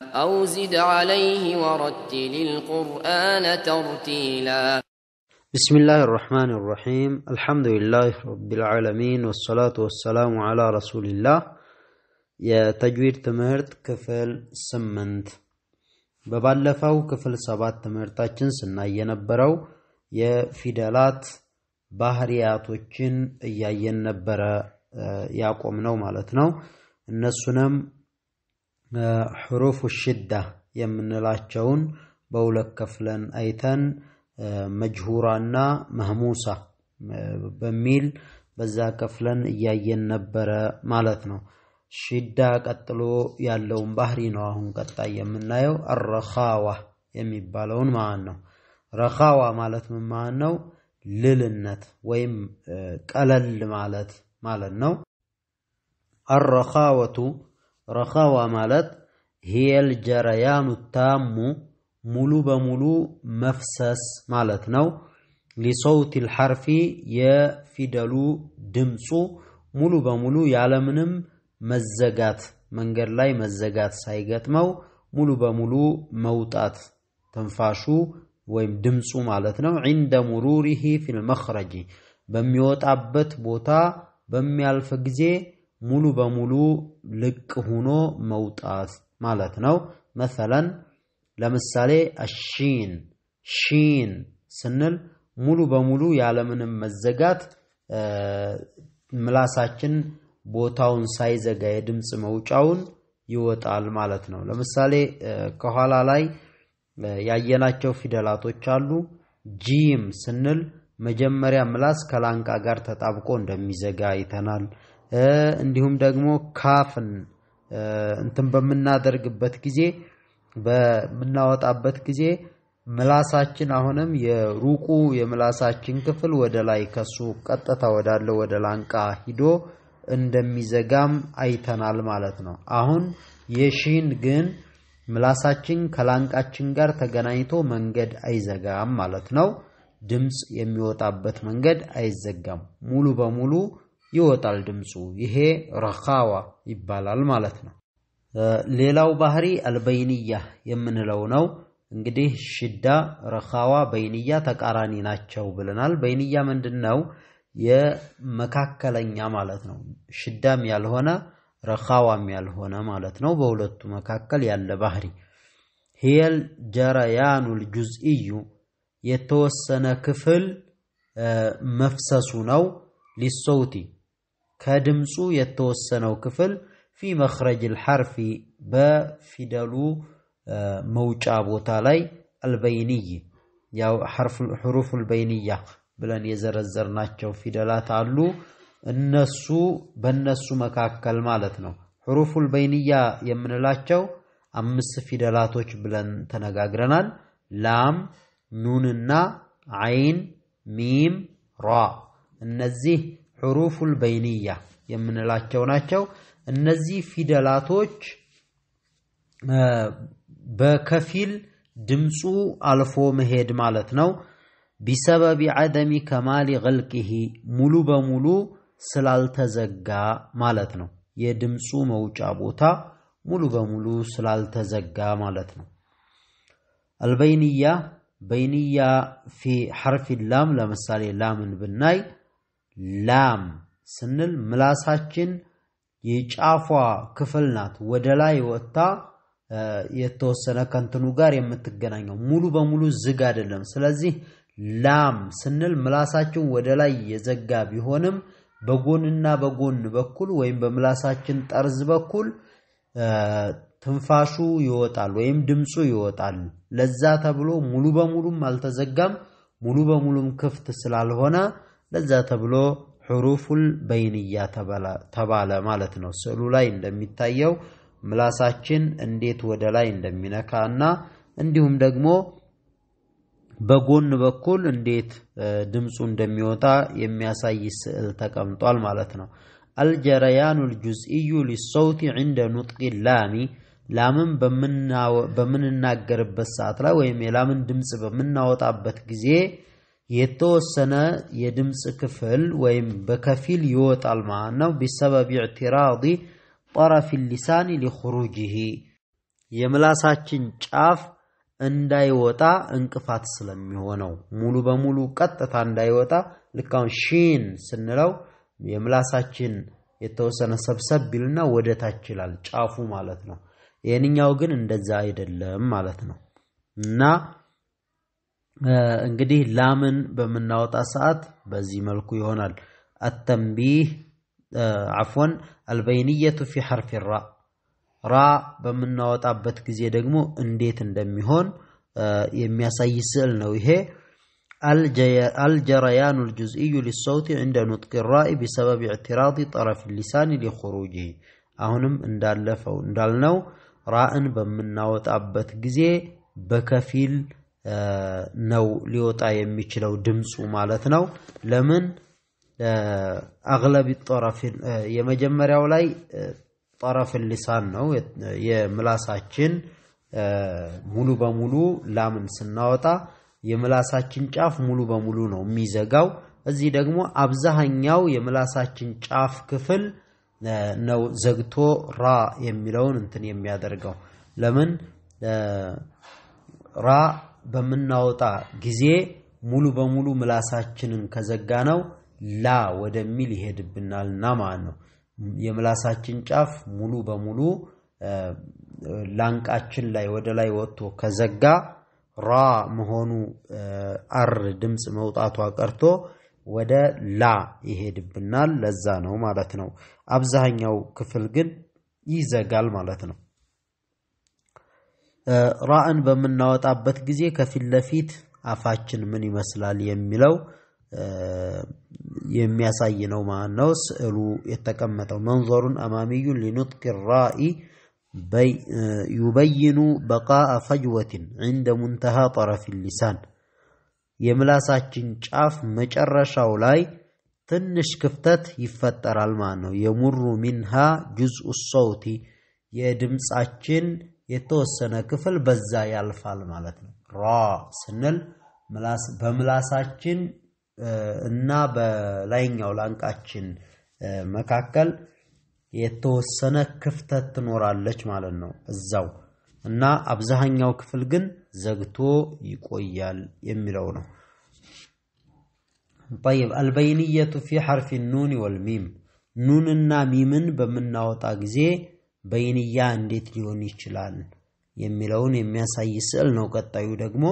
أو زد عليه ورتل القرآن ترتيلا. بسم الله الرحمن الرحيم، الحمد لله رب العالمين، والصلاة والسلام على رسول الله። የተጅዊድ ትምህርት ክፍል 8። በባለፈው ክፍል 7 ትምህርታችን ስናይ የነበረው የፊደላት ባህሪያቶችን እያየን ነበረ ያቆምነው ማለት ነው። እነሱንም ሕሩፍ ሽዳ የምንላቸውን በሁለት ከፍለን አይተን መጅሁራና መህሙሳ በሚል በዛ ከፍለን እያየን ነበረ ማለት ነው። ሽዳ ቀጥሎ ያለውን ባህሪ ነው አሁን ቀጣይ የምናየው፣ አረኻዋ የሚባለውን ማለት ነው። ረኻዋ ማለት ምን ማለት ነው? ልልነት ወይም ቀለል ማለት ማለት ነው። አረኻወቱ፣ ረኻዋ ማለት ሂየል ጀረያኑ ታሙ፣ ሙሉ በሙሉ መፍሰስ ማለት ነው። ሊሰውት ልሐርፊ፣ የፊደሉ ድምፁ ሙሉ በሙሉ ያለምንም መዘጋት፣ መንገድ ላይ መዘጋት ሳይገጥመው ሙሉ በሙሉ መውጣት ትንፋሹ ወይም ድምፁ ማለት ነው። ዒንደ ሙሩሪሂ ፊል መኽረጂ፣ በሚወጣበት ቦታ በሚያልፍ ጊዜ ሙሉ በሙሉ ልቅ ሆኖ መውጣት ማለት ነው። መሰለን ለምሳሌ አሺን፣ ሺን ስንል ሙሉ በሙሉ ያለምንም መዘጋት ምላሳችን ቦታውን ሳይዘጋ የድምፅ መውጫውን ይወጣል ማለት ነው። ለምሳሌ ከኋላ ላይ ያየናቸው ፊደላቶች አሉ። ጂም ስንል መጀመሪያ ምላስ ከላንቃ ጋር ተጣብቆ እንደሚዘጋ አይተናል። እንዲሁም ደግሞ ካፍን እንትን በምናደርግበት ጊዜ፣ በምናወጣበት ጊዜ ምላሳችን አሁንም የሩቁ የምላሳችን ክፍል ወደ ላይ ከሱ ቀጥታ ወዳለው ወደ ላንቃ ሂዶ እንደሚዘጋም አይተናል ማለት ነው። አሁን የሺን ግን ምላሳችን ከላንቃችን ጋር ተገናኝቶ መንገድ አይዘጋም ማለት ነው። ድምፅ የሚወጣበት መንገድ አይዘጋም፣ ሙሉ በሙሉ ይወጣል ድምፁ። ይሄ ረኻዋ ይባላል ማለት ነው። ሌላው ባህሪ አልበይንያ የምንለው ነው። እንግዲህ ሽዳ፣ ረኻዋ፣ በይንያ ተቃራኒ ናቸው ብለናል። በይንያ ምንድን ነው? የመካከለኛ ማለት ነው። ሽዳም ያልሆነ ረኻዋም ያልሆነ ማለት ነው። በሁለቱ መካከል ያለ ባህሪ። ሂየል ጀረያኑል ጁዝኢዩ፣ የተወሰነ ክፍል መፍሰሱ ነው። ሊሰውቲ፣ ከድምፁ የተወሰነው ክፍል፣ ፊ መኽረጅ ልሐርፊ፣ በፊደሉ መውጫ ቦታ ላይ፣ አልበይንይ፣ ያው ሕሩፉል በይንያ ብለን የዘረዘርናቸው ፊደላት አሉ። እነሱ በእነሱ መካከል ማለት ነው። ሕሩፉል በይንያ የምንላቸው አምስት ፊደላቶች ብለን ተነጋግረናል። ላም፣ ኑንና አይን፣ ሚም፣ ራ፣ እነዚህ ሕሩፉል በይንያ የምንላቸው ናቸው። እነዚህ ፊደላቶች በከፊል ድምፁ አልፎ መሄድ ማለት ነው። ቢሰበቢ ዐደሚ ከማሊ ገልቂሂ፣ ሙሉ በሙሉ ስላልተዘጋ ማለት ነው። የድምፁ መውጫ ቦታ ሙሉ በሙሉ ስላልተዘጋ ማለት ነው። አልበይንያ፣ በይንያ ፊ ሐርፊ ላም፣ ለምሳሌ ላምን ብናይ ላም ስንል ምላሳችን የጫፏ ክፍል ናት ወደ ላይ ወጥታ የተወሰነ ከንትኑ ጋር የምትገናኘው፣ ሙሉ በሙሉ ዝግ አይደለም። ስለዚህ ላም ስንል ምላሳችን ወደ ላይ የዘጋ ቢሆንም በጎንና በጎን በኩል ወይም በምላሳችን ጠርዝ በኩል ትንፋሹ ይወጣል ወይም ድምፁ ይወጣል። ለዛ ተብሎ ሙሉ በሙሉም አልተዘጋም፣ ሙሉ በሙሉም ክፍት ስላልሆነ ለዛ ተብሎ ሕሩፉል በይንያ ተባለ ማለት ነው። ስዕሉ ላይ እንደሚታየው ምላሳችን እንዴት ወደ ላይ እንደሚነካ እና እንዲሁም ደግሞ በጎን በኩል እንዴት ድምፁ እንደሚወጣ የሚያሳይ ስዕል ተቀምጧል ማለት ነው። አልጀረያኑ ልጁዝኢዩ ሊሰውቲ ዕንደ ኑጥቂ ላሚ፣ ላምን በምንናገርበት ሰዓት ላይ ወይም የላምን ድምፅ በምናወጣበት ጊዜ የተወሰነ የድምፅ ክፍል ወይም በከፊል ይወጣል ማለት ነው። ቢሰበብ ኢዕቲራዲ ጠረፊ ሊሳኒ ሊኹሩጅሂ፣ የምላሳችን ጫፍ እንዳይወጣ እንቅፋት ስለሚሆነው ሙሉ በሙሉ ቀጥታ እንዳይወጣ ልክ አሁን ሺን ስንለው የምላሳችን የተወሰነ ሰብሰብ ቢልና ወደ ታች ይላል ጫፉ ማለት ነው። ይሄንኛው ግን እንደዛ አይደለም ማለት ነው። እና እንግዲህ ላምን በምናወጣ ሰዓት በዚህ መልኩ ይሆናል። التنبيه عفوا البينية في حرف الراء ራ በምናወጣበት ጊዜ ደግሞ እንዴት እንደሚሆን የሚያሳይ ስዕል ነው ይሄ። الجريان الجزئي للصوت عند نطق الراء بسبب اعتراض طرف اللسان لخروجه አሁንም እንዳለፈው እንዳልነው ራእን በምናወጣበት ጊዜ በከፊል ነው ሊወጣ የሚችለው ድምፁ ማለት ነው። ለምን አግለብ ጠረፍ የመጀመሪያው ላይ ጠረፍ ሊሳን ነው የምላሳችን ሙሉ በሙሉ ላምን ስናወጣ የምላሳችን ጫፍ ሙሉ በሙሉ ነው የሚዘጋው። እዚህ ደግሞ አብዛኛው የምላሳችን ጫፍ ክፍል ነው ዘግቶ ራ የሚለውን እንትን የሚያደርገው። ለምን ራ በምናወጣ ጊዜ ሙሉ በሙሉ ምላሳችንን ከዘጋ ነው ላ ወደሚል ይሄድብናልና ማለት ነው። የምላሳችን ጫፍ ሙሉ በሙሉ ላንቃችን ላይ ወደ ላይ ወጥቶ ከዘጋ ራ መሆኑ አር ድምጽ መውጣቷ ቀርቶ ወደ ላ ይሄድብናል። ለዛ ነው ማለት ነው። አብዛኛው ክፍል ግን ይዘጋል ማለት ነው። ራእን በምናወጣበት ጊዜ ከፊት ለፊት አፋችን ምን ይመስላል የሚለው የሚያሳይ ነው ማለት ነው። ስዕሉ የተቀመጠው መንظሩን አማሚዩን ሊኑጥቅ الراء يبين بقاء فجوة عند منتهى طرف اللسان የምላሳችን ጫፍ መጨረሻው ላይ ትንሽ ክፍተት ይፈጠራል ማለት ነው። የሙሩ ሚንሃ ጁዝኡ الصوت የድምጻችን የተወሰነ ክፍል በዛ ያልፋል ማለት ነው። ራ ስንል በምላሳችን እና በላይኛው ላንቃችን መካከል የተወሰነ ክፍተት ትኖራለች ማለት ነው እዛው እና አብዛኛው ክፍል ግን ዘግቶ ይቆያል የሚለው ነው። طيب البينية في حرف النون والميم ኑንና ሚምን በምናወጣ ጊዜ በይንያ እንዴት ሊሆን ይችላል የሚለውን የሚያሳይ ስዕል ነው። ቀጣዩ ደግሞ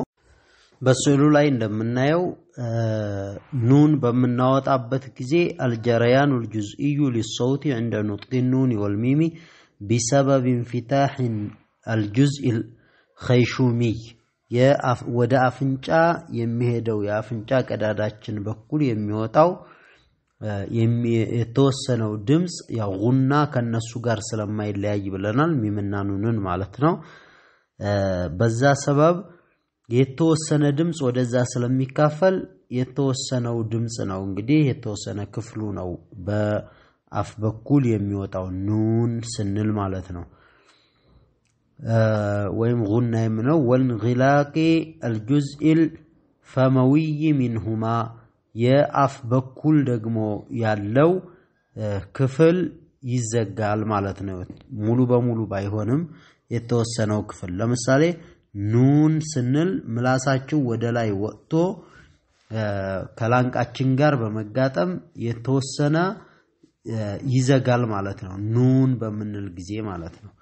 በስዕሉ ላይ እንደምናየው ኑን በምናወጣበት ጊዜ الجريان الجزئي للصوت عند نطق النون والميم بسبب انفتاح الجزء الخيشومي ወደ አፍንጫ የሚሄደው የአፍንጫ ቀዳዳችን በኩል የሚወጣው የተወሰነው ድምጽ ያው ጉና ከነሱ ጋር ስለማይለያይ ብለናል፣ ሚምና ኑንን ማለት ነው። በዛ ሰበብ የተወሰነ ድምጽ ወደዛ ስለሚካፈል የተወሰነው ድምጽ ነው እንግዲህ የተወሰነ ክፍሉ ነው በአፍ በኩል የሚወጣው ኑን ስንል ማለት ነው። ወይም ጉና የምነው ወንግላቂ الجزء الفموي منهما የአፍ በኩል ደግሞ ያለው ክፍል ይዘጋል ማለት ነው። ሙሉ በሙሉ ባይሆንም የተወሰነው ክፍል ለምሳሌ ኑን ስንል ምላሳችን ወደ ላይ ወጥቶ ከላንቃችን ጋር በመጋጠም የተወሰነ ይዘጋል ማለት ነው፣ ኑን በምንል ጊዜ ማለት ነው።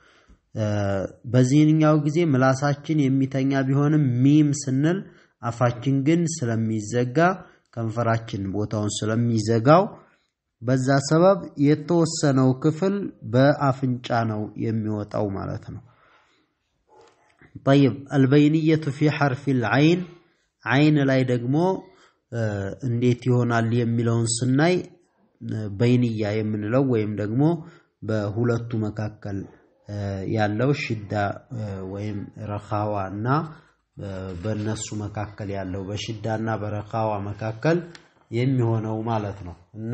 በዚህኛው ጊዜ ምላሳችን የሚተኛ ቢሆንም ሚም ስንል አፋችን ግን ስለሚዘጋ ከንፈራችን ቦታውን ስለሚዘጋው በዛ ሰበብ የተወሰነው ክፍል በአፍንጫ ነው የሚወጣው ማለት ነው። طيب البينية في حرف العين عين ላይ ደግሞ እንዴት ይሆናል የሚለውን ስናይ በይንያ የምንለው ወይም ደግሞ በሁለቱ መካከል ያለው ሽዳ ወይም ረኻዋ እና በእነሱ መካከል ያለው በሽዳና በረኻዋ መካከል የሚሆነው ማለት ነው። እና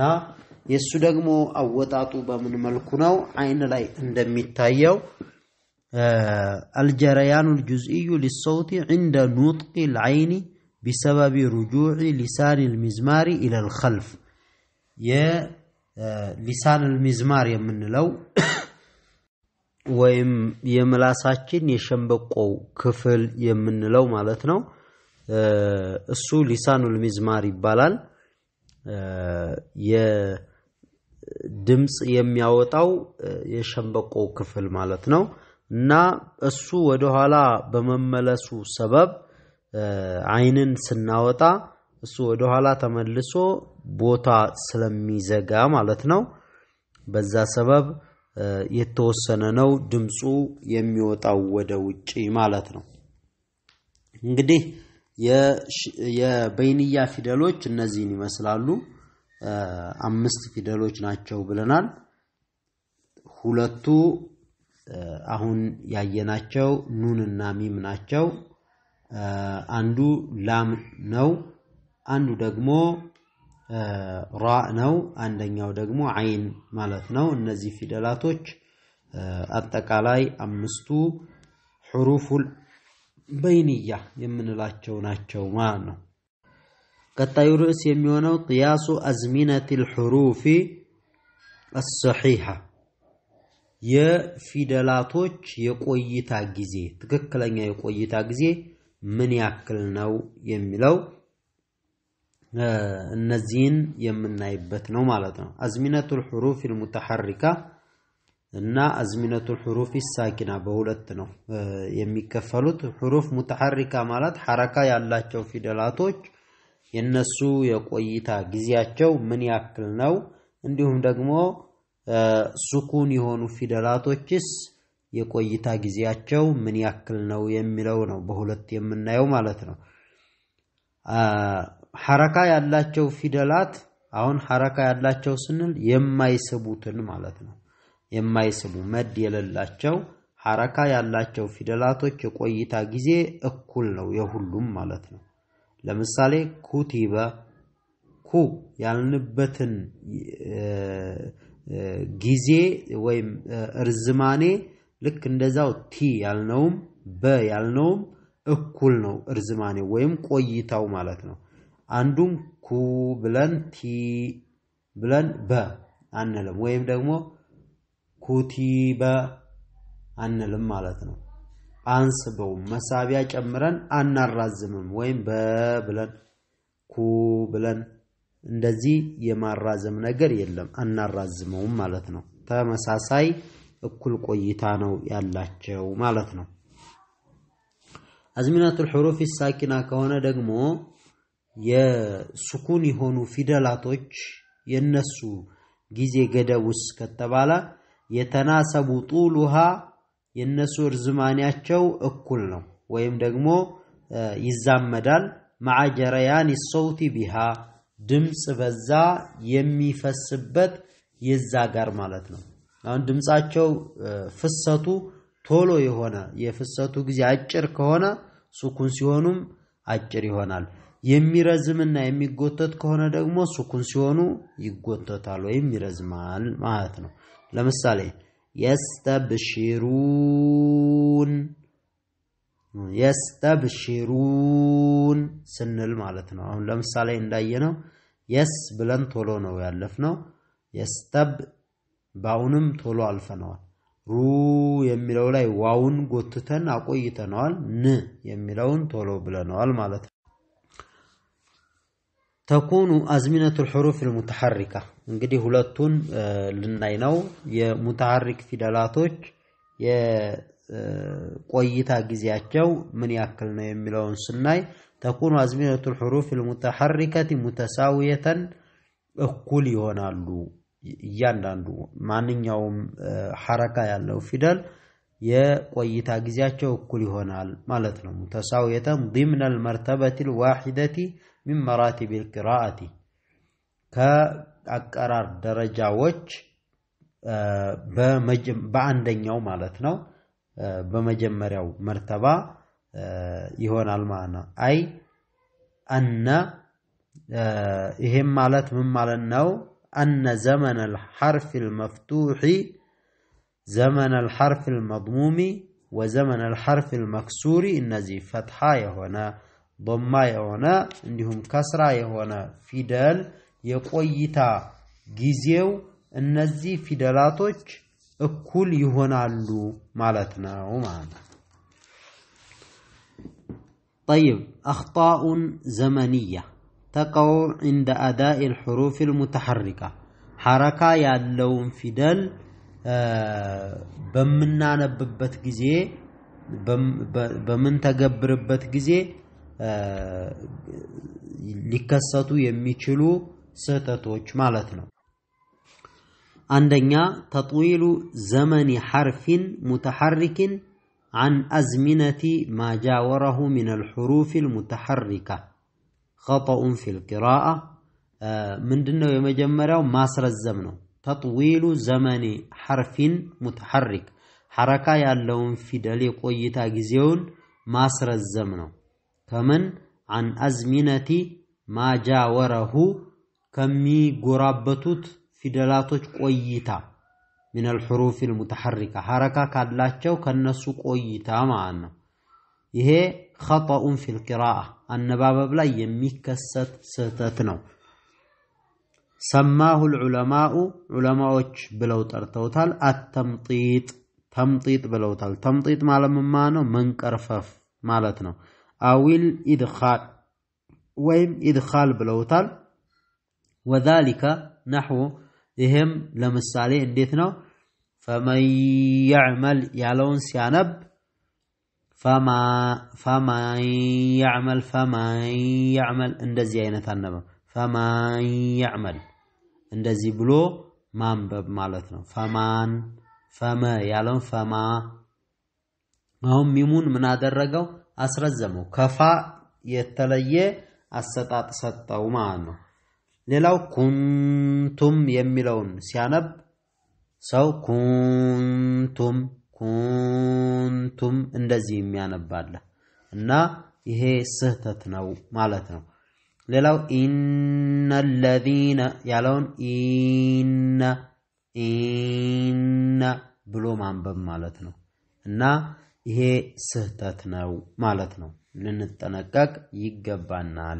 የሱ ደግሞ አወጣጡ በምን መልኩ ነው? አይን ላይ እንደሚታየው الجريان الجزئي للصوت عند نطق العين بسبب رجوع لسان المزمار إلى الخلف የሊሳን المزمار የምንለው ወይም የምላሳችን የሸንበቆው ክፍል የምንለው ማለት ነው። እሱ ሊሳኑል ሚዝማር ይባላል። የድምጽ የሚያወጣው የሸንበቆው ክፍል ማለት ነው። እና እሱ ወደ ኋላ በመመለሱ ሰበብ አይንን ስናወጣ እሱ ወደ ኋላ ተመልሶ ቦታ ስለሚዘጋ ማለት ነው። በዛ ሰበብ የተወሰነ ነው ድምፁ የሚወጣው ወደ ውጪ ማለት ነው። እንግዲህ የበይንያ ፊደሎች እነዚህን ይመስላሉ። 5 ፊደሎች ናቸው ብለናል። ሁለቱ አሁን ያየናቸው ኑንና ሚም ናቸው። አንዱ ላም ነው፣ አንዱ ደግሞ ራ ነው፣ አንደኛው ደግሞ አይን ማለት ነው። እነዚህ ፊደላቶች አጠቃላይ 5ቱ ሑሩፉል በይንያ የምንላቸው ናቸው ማለት ነው። ቀጣዩ ርዕስ የሚሆነው ቅያሱ አዝሚነቲል ሑሩፊ አሰሒሐ የፊደላቶች የቆይታ ጊዜ ትክክለኛ የቆይታ ጊዜ ምን ያክል ነው የሚለው እነዚህን የምናይበት ነው ማለት ነው። አዝሚነቱል ሑሩፊል ሙተሐሪካ እና አዝሚነቱል ሑሩፊ ሳኪና በሁለት ነው የሚከፈሉት። ሑሩፍ ሙተሐሪካ ማለት ሐረካ ያላቸው ፊደላቶች የነሱ የቆይታ ጊዜያቸው ምን ያክል ነው፣ እንዲሁም ደግሞ ሱኩን የሆኑ ፊደላቶችስ የቆይታ ጊዜያቸው ምን ያክል ነው የሚለው ነው በሁለት የምናየው ማለት ነው። ሐረካ ያላቸው ፊደላት አሁን ሐረካ ያላቸው ስንል የማይስቡትን ማለት ነው። የማይስቡ መድ የሌላቸው ሐረካ ያላቸው ፊደላቶች የቆይታ ጊዜ እኩል ነው የሁሉም ማለት ነው። ለምሳሌ ኩቲበ ኩ ያልንበትን ጊዜ ወይም እርዝማኔ ልክ እንደዛው ቲ ያልነውም በ ያልነውም እኩል ነው እርዝማኔ ወይም ቆይታው ማለት ነው። አንዱን ኩ ብለን ቲ ብለን በ አንልም፣ ወይም ደግሞ ኩቲበ አንልም ማለት ነው። አንስበውም መሳቢያ ጨምረን አናራዝምም፣ ወይም በ ብለን ኩ ብለን እንደዚህ የማራዘም ነገር የለም፣ አናራዝመውም ማለት ነው። ተመሳሳይ እኩል ቆይታ ነው ያላቸው ማለት ነው። አዝሚነቱል ሑሩፍ ሳኪና ከሆነ ደግሞ የሱኩን የሆኑ ፊደላቶች የነሱ ጊዜ ገደቡስ ከተባለ የተናሰቡ ጡሉሃ የነሱ እርዝማኔያቸው እኩል ነው ወይም ደግሞ ይዛመዳል። መዓ ጀረያን ሰውቲ ቢሃ ድምጽ በዛ የሚፈስበት የዛ ጋር ማለት ነው። አሁን ድምጻቸው ፍሰቱ ቶሎ የሆነ የፍሰቱ ጊዜ አጭር ከሆነ ሱኩን ሲሆኑም አጭር ይሆናል። የሚረዝምና የሚጎተት ከሆነ ደግሞ ሱኩን ሲሆኑ ይጎተታል ወይም ይረዝማል ማለት ነው። ለምሳሌ የስተብሽሩን የስተብሽሩን ስንል ማለት ነው። አሁን ለምሳሌ እንዳየነው የስ ብለን ቶሎ ነው ያለፍነው። የስተብ ባውንም ቶሎ አልፈነዋል። ሩ የሚለው ላይ ዋውን ጎትተን አቆይተነዋል። ን የሚለውን ቶሎ ብለነዋል ማለት ነው። ተኩኑ አዝሚነቱል ሑሩፍ አልሙተሐሪካ እንግዲህ ሁለቱን ልናይ ነው። የሙተሐሪክ ፊደላቶች የቆይታ ጊዜያቸው ምን ያክል ነው የሚለውን ስናይ ተኩኑ አዝሚነቱል ሑሩፍ አልሙተሐሪከቲ ሙተሳዊየተን እኩል ይሆናሉ። እያንዳንዱ ማንኛውም ሐረካ ያለው ፊደል የቆይታ ጊዜያቸው እኩል ይሆናል ማለት ነው። ሙተሳዊየተን ضمن المرتبة الواحدة من مراتب القراءة ከአቀራር ደረጃዎች በአንደኛው ማለት ነው በመጀመሪያው መርተባ ይሆናል ማለት ነው። አይ አነ ይሄም ማለት ምን ማለት ነው? أن زمن الحرف المفتوح زمن الحرف المضموم وزمن الحرف المكسور እነዚህ ፈትሃ የሆነ ዶማ የሆነ እንዲሁም ከስራ የሆነ ፊደል የቆይታ ጊዜው እነዚህ ፊደላቶች እኩል ይሆናሉ ማለት ነው ማለት ነው። طيب أخطاء زمنية تقع عند أداء الحروف المتحركة حركة ያለውን ፊደል በምናነብበት ጊዜ በምንተገብርበት ጊዜ ሊከሰቱ የሚችሉ ስህተቶች ማለት ነው። አንደኛ ተጥዊሉ ዘመን ሐርፊን ሙተሐሪክን عن أزمنة ما جاوره من الحروف المتحركة خطأ في القراءة ምንድነው የመጀመሪያው ማስረዘም ነው። ተጥዊሉ ዘመን ሐርፊን ሙተሐሪክ ሐረካ ያለውን ፊደል የቆይታ ጊዜውን ማስረዘም ነው። ከምን عن أزمنة ما جاوره ከሚጎራበቱት ፊደላቶች ቆይታ من الحروف المتحركة حركة ካላቸው ከነሱ ቆይታ ማለት ነው። ይሄ خطأ في القراءة አነባበብ ላይ የሚከሰት ስህተት ነው። سماه العلماء ዑለማዎች ብለው ጠርተውታል። التمطيط ተምጢጥ ብለውታል። ተምጢጥ ማለት ምን ማለት ነው? መንቀርፈፍ ማለት ነው። أو الإدخال ወይም ኢድኻል ብለውታል። وذلك نحو ይሄም ለምሳሌ እንዴት ነው? فمن يعمل ያለውን ሲያነብ فمن يعمل فمن يعمل እንደዚህ አይነት አነበብ فمن يعمل እንደዚህ ብሎ ማንበብ ማለት ነው። ፈማን ፈመ ያለውን ፈማ አሁን ሚሙን ምን አደረገው? አስረዘመው። ከፋ የተለየ አሰጣጥ ሰጠው ማለት ነው። ሌላው ኩንቱም የሚለውን ሲያነብ ሰው ኩንቱም ኩንቱም እንደዚህ የሚያነባለ እና ይሄ ስህተት ነው ማለት ነው። ሌላው ኢነ ለዚነ ያለውን ኢነ ኢነ ብሎ ማንበብ ማለት ነው እና ይሄ ስህተት ነው ማለት ነው። ልንጠነቀቅ ይገባናል።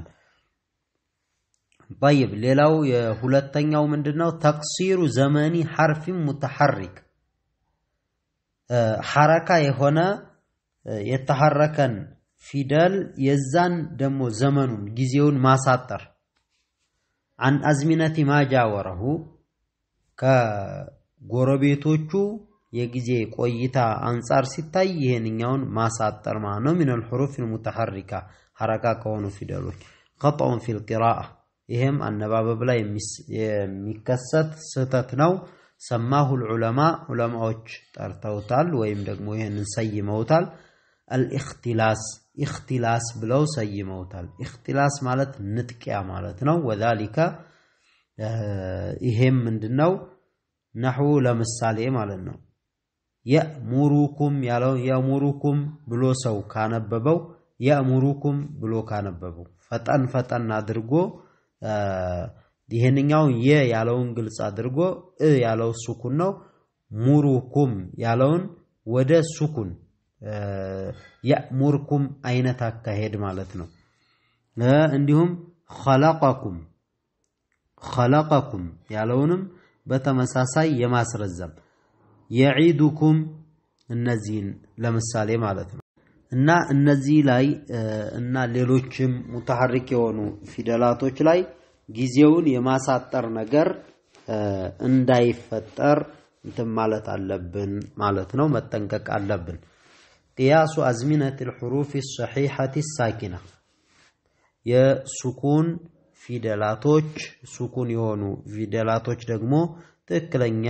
طيب ሌላው የሁለተኛው ምንድነው? ተቅሲሩ ዘመኒ ሐርፊን ሙተሐሪክ ሐረካ የሆነ የተሐረከን ፊደል የዛን ደግሞ ዘመኑን ጊዜውን ማሳጠር عن أزمنة ما جاوره ከጎረቤቶቹ የጊዜ ቆይታ አንጻር ሲታይ ይሄንኛውን ማሳጠር ማለት ነው። من الحروف المتحركة ሐረካ ከሆኑ ፊደሎች خطأ في القراءة ይሄም አነባበብ ላይ የሚከሰት ስህተት ነው። ሰማሁ العلماء ዑለማዎች ጠርተውታል ወይም ደግሞ ይሄንን ሰይመውታል። الاختلاس اختلاس ብለው ሰይመውታል። اختلاس ማለት ንጥቂያ ማለት ነው። وذلك ይሄም ምንድነው? ነህው ለምሳሌ ማለት ነው። የእሙሩኩም ያለው የእሙሩኩም ብሎ ሰው ካነበበው የእሙሩኩም ብሎ ካነበበው ፈጠን ፈጠን አድርጎ ይሄንኛው የ ያለውን ግልጽ አድርጎ እ ያለው ሱኩን ነው። ሙሩኩም ያለውን ወደ ሱኩን የእሙርኩም አይነት አካሄድ ማለት ነው። እንዲሁም ኸለቀኩም ኸለቀኩም ያለውንም በተመሳሳይ የማስረዘም የዒዱኩም እነዚህን ለምሳሌ ማለት ነው። እና እነዚህ ላይ እና ሌሎችም ሙተሐሪክ የሆኑ ፊደላቶች ላይ ጊዜውን የማሳጠር ነገር እንዳይፈጠር እንትን ማለት አለብን ማለት ነው። መጠንቀቅ አለብን። ቅያሱ አዝሚነት الحروف الصحيحة الساكنة የሱኩን ፊደላቶች ሱኩን የሆኑ ፊደላቶች ደግሞ ትክክለኛ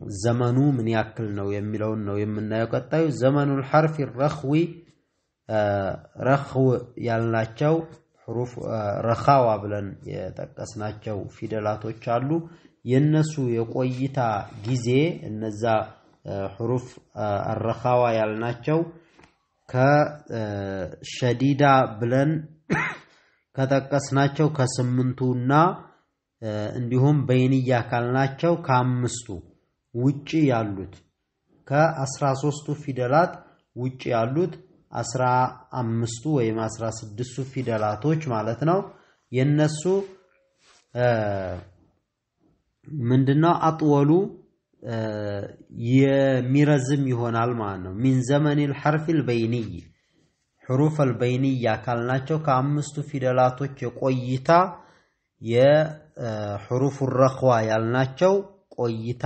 የዘመኑ ምን ያክል ነው የሚለውን ነው የምናየው። ቀጣዩ ዘመኑል ሐርፍ ረኽዊ ረኽው ያልናቸው ሑሩፍ ረኻዋ ብለን የጠቀስናቸው ፊደላቶች አሉ። የነሱ የቆይታ ጊዜ እነዛ ሑሩፍ አረኻዋ ያልናቸው ከሸዲዳ ብለን ከጠቀስናቸው ከስምንቱና እንዲሁም በይንያ ካልናቸው ከአምስቱ ውጪ ያሉት ከ13ቱ ፊደላት ውጪ ያሉት 15ቱ ወይም 16ቱ ፊደላቶች ማለት ነው። የነሱ ምንድነው أطول የሚረዝም ይሆናል ማለት ነው። من زمن الحرف البيني حروف البينية ካልናቸው ከአምስቱ ፊደላቶች የቆይታ የ حروف الرخوة ያልናቸው ቆይታ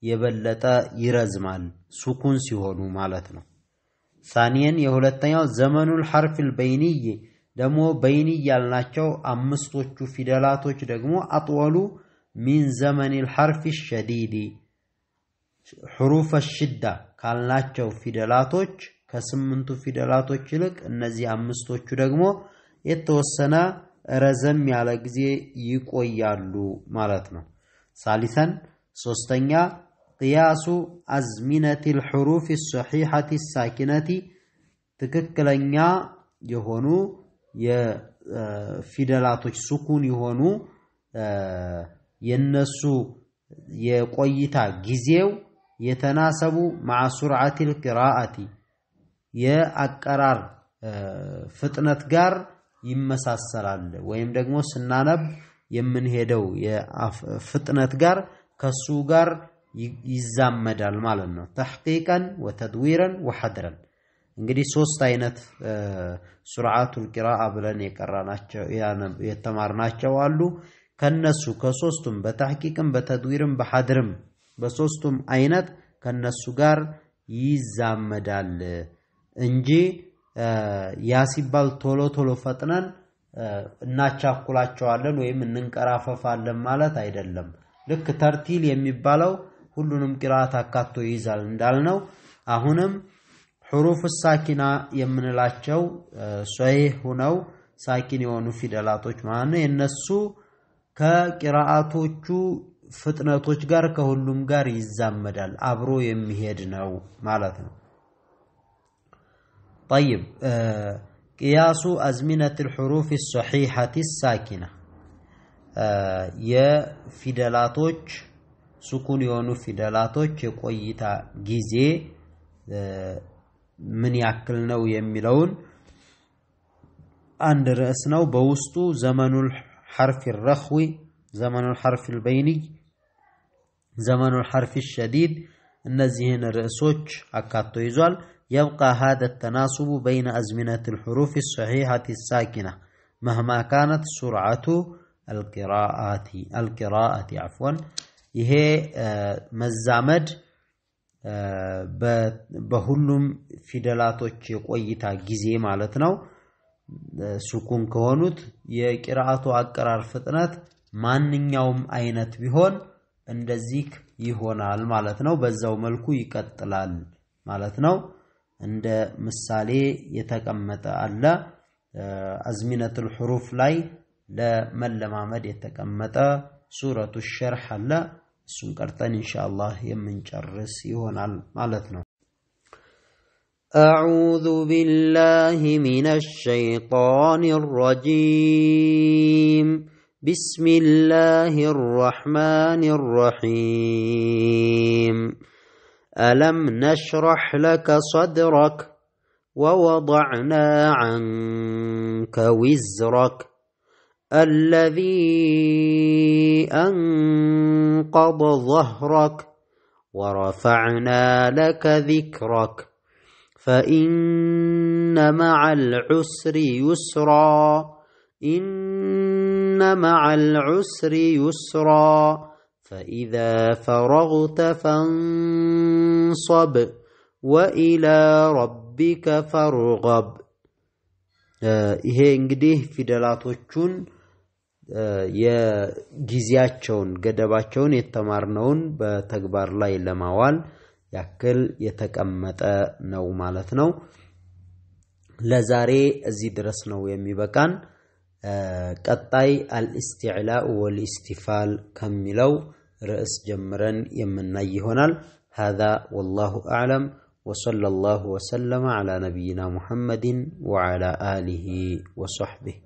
የበለጠ ይረዝማል سكون ሲሆኑ ማለት ነው። ثانيا የሁለተኛው زمن الحرف البيني ደግሞ بيني ያልናቸው አምስቶቹ ፊደላቶች ደግሞ أطول من زمن الحرف الشديد حروف الشدة ካልናቸው ፊደላቶች ከስምንቱ ፊደላቶች ይልቅ እነዚህ አምስቶቹ ደግሞ የተወሰነ ረዘም ያለ ጊዜ ይቆያሉ ማለት ነው። ثالثا ሶስተኛ قياس أزمنة الحروف الصحيحة الساكنة ትክክለኛ የሆኑ የፊደላቶች سكون የሆኑ የነሱ የቆይታ ጊዜው يتناسب مع سرعة القراءة የአቀራር ፍጥነት ጋር ይመሳሰላል ወይም ደግሞ ስናነብ የምንሄደው የፍጥነት ጋር ከሱ ጋር ይዛመዳል ማለት ነው። تحقيقا وتدويرا وحدرا እንግዲህ ሶስት አይነት سرعة القراءة ብለን የቀራናቸው የተማርናቸው አሉ። ከነሱ ከሶስቱም በተሕቂቅም በተድዊርም በሐድርም በሶስቱም አይነት ከነሱ ጋር ይዛመዳል እንጂ ያ ሲባል ቶሎ ቶሎ ፈጥነን እናቻኩላቸዋለን ወይም እንንቀራፈፋለን ማለት አይደለም። ልክ ተርቲል የሚባለው ሁሉንም ቅራአት አካቶ ይይዛል እንዳልነው አሁንም حروف الساكنة የምንላቸው صحيح ሆነው ساكن የሆኑ ፊደላቶች ማለት ነው። የነሱ ከቅራአቶቹ ፍጥነቶች ጋር ከሁሉም ጋር ይዛመዳል አብሮ የሚሄድ ነው ማለት ነው። طيب قياس أزمنة الحروف الصحيحة الساكنة የፊደላቶች سكون የሆኑ ፊደላቶች የቆይታ ጊዜ ምን ያክል ነው የሚለውን አንድ ርዕስ ነው። በውስጡ زمن الحرف الرخو زمن الحرف البيني زمن الحرف الشديد እነዚህን ርዕሶች አካቶ ይዟል። يبقى هذا التناسب بين أزمنة الحروف الصحيحة الساكنة مهما كانت سرعة القراءة عفوا ይሄ መዛመድ በሁሉም ፊደላቶች የቆይታ ጊዜ ማለት ነው። ሱኩን ከሆኑት የቂራአቱ አቀራር ፍጥነት ማንኛውም አይነት ቢሆን እንደዚህ ይሆናል ማለት ነው። በዛው መልኩ ይቀጥላል ማለት ነው። እንደ ምሳሌ የተቀመጠ አለ። አዝሚነቱል ሑሩፍ ላይ ለመለማመድ የተቀመጠ ሱረቱ ሸርህ አለ። እሱን ቀርተን ኢንሻአላህ የምንጨርስ ይሆናል ማለት ነው። أعوذ بالله من الشيطان الرجيم بسم الله الرحمن الرحيم ألم نشرح لك صدرك ووضعنا عنك وزرك الذي أنقض ظهرك ورفعنا لك ذكرك فإن مع العسر يسرا إن مع العسر يسرا فإذا فرغت فانصب وإلى ربك فارغب። ይሄ እንግዲህ ፊደላቶቹን የጊዜያቸውን ገደባቸውን የተማርነውን በተግባር ላይ ለማዋል ያክል የተቀመጠ ነው ማለት ነው። ለዛሬ እዚህ ድረስ ነው የሚበቃን። ቀጣይ الاستعلاء والاستفال ከሚለው ርዕስ ጀምረን የምናይ ይሆናል። هذا والله أعلم وصلى الله وسلم على نبينا محمد وعلى آله وصحبه.